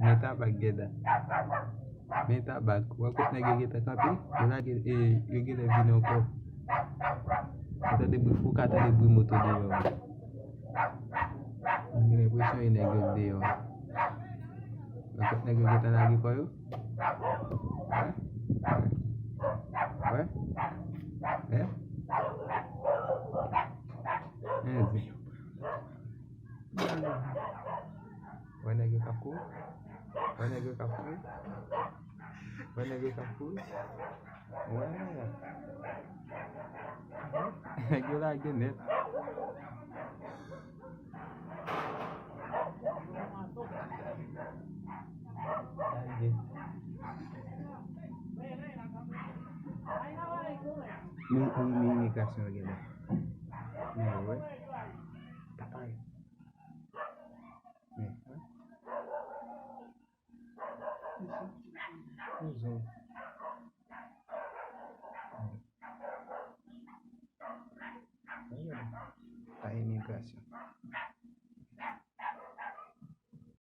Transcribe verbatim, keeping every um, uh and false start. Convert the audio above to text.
Men tabak, Gèda. Men tabak. Wè kot nèg yo gentan kanpe? Yo lage, e, yo genlè vini ankò. Ou tande bri, ou ka tande bri moto deyò. M gen enpresyon e nèg yo k deyò. Wè kot nèg yo gentan lage kò yo? Wè? Wè? Wè? Wè? Wè nèg yo k ap kouri. Wè nèg yo k ap kouri. Wè nèg yo k ap kouri. Wè. Nèg yo lage nèt. Lage. Men, men, men imigrasyon yo gen la. Men, wè. Papay. Men, wè. Kouzon. Pa imigrasyon.